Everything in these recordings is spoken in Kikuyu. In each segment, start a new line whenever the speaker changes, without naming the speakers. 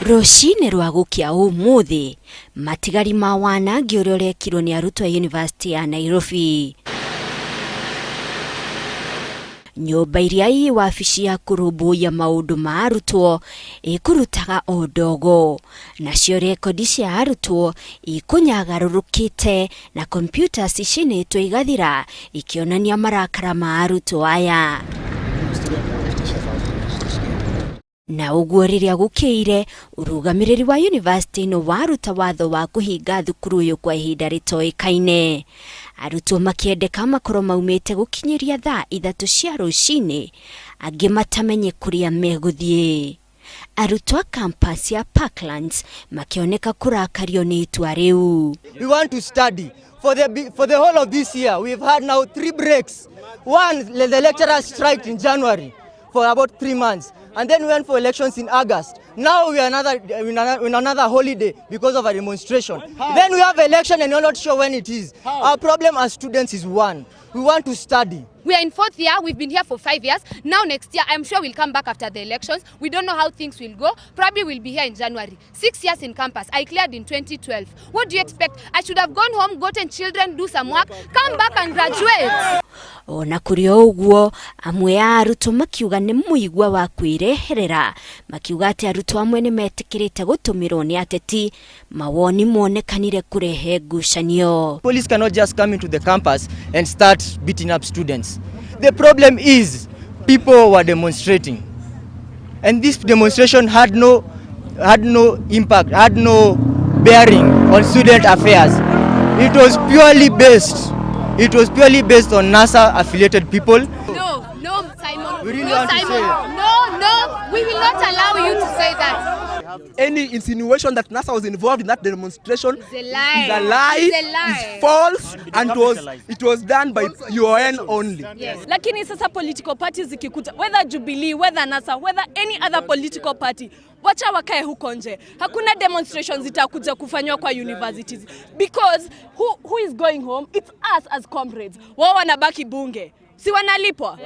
Rũcinĩ rwa gũkĩa ũmũthĩ, matigari ma wanangi ũrĩa ũrekirwo nĩ arutwo a Yunivasĩtĩ ya Nairobi. Nyũmba iria ii wabici ya kũrũmbũiya maũndũ ma arutwo ĩkũrutaga o ndogo, nacio rekondi cia arutwo ikũnyagarũrũkĩte na computers icinĩtwo igathira ikĩonania marakara ma arutwo aya. Na ũguo rĩrĩa gũkĩire, ũrũgamĩrĩri wa yunivasĩtĩ ĩno waruta watho wa kũhinga thukuru ũyũ kwa ihinda rĩtoĩkaine. Arutwo makĩendeka makorwo maumĩte gũkinyĩria thaa ithatũ cia rũcinĩ, angĩ matamenye kũrĩa megũthiĩ. Arutwo a campus ya Parklands makĩoneka kũrakario nĩ itua rĩu.
We want to study. For the whole of this year, we've had now three breaks. One, the lecturers striked in January for about 3 months. And then we went for elections in August. Now we are in another holiday because of a demonstration. Then we have election and we're not sure when it is. Our problem as students is one. We want to study.
We are in fourth year. We've been here for 5 years. Now next year, I'm sure we'll come back after the elections. We don't know how things will go. Probably we'll be here in January. 6 years in campus. I cleared in 2012. What do you expect? I should have gone home, gotten children, do some work, come back and graduate.
Ona kũrĩ o ũguo, amwe a arutwo makiuga nĩ mũigua wa kwĩreherera, makiuga atĩ arutwo amwe nĩ metĩkĩrĩte gũtũmĩrwo nĩ ateti, mawoni monekanire kũrehe ngucanio.
Police cannot just come into the campus and start beating up students. The problem is people were demonstrating. And this demonstration had no impact, had no bearing on student affairs. It was purely based on NASA affiliated people.
No, Simon.
We really
No,
want to
Simon.
Say-
No. We will not allow you to say that.
Any insinuation that NASA was involved in that demonstration
It's a lie.
is a lie,
It's a lie.
is false, and it was done by UoN only.
Yes.
Lakini sasa political parties zikikuja, whether Jubilee, whether NASA, whether any other political party, wacha wakae huko nje. Hakuna demonstrations zitakuja kufanywa kwa universities because who is going home? It's us as comrades. Wao wanabaki bunge, si wanalipwa?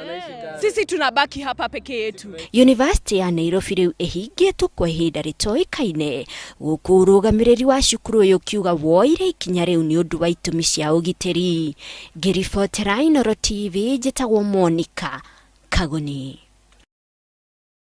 Sisi tunabaki hapa peke yetu.
Yunivasĩtĩ ya Nairobi rĩu ĩhingĩtwo kwa ihinda rĩtoĩkaine, gũkũ ũrũgamĩrĩri wa cukuru ũyũ ũkiuga woire ikinya rĩu nĩ ũndũ wa itũmi cia ũgitĩri. Ngĩribotera Inooro TV, njĩtagwo Monica Kagoni.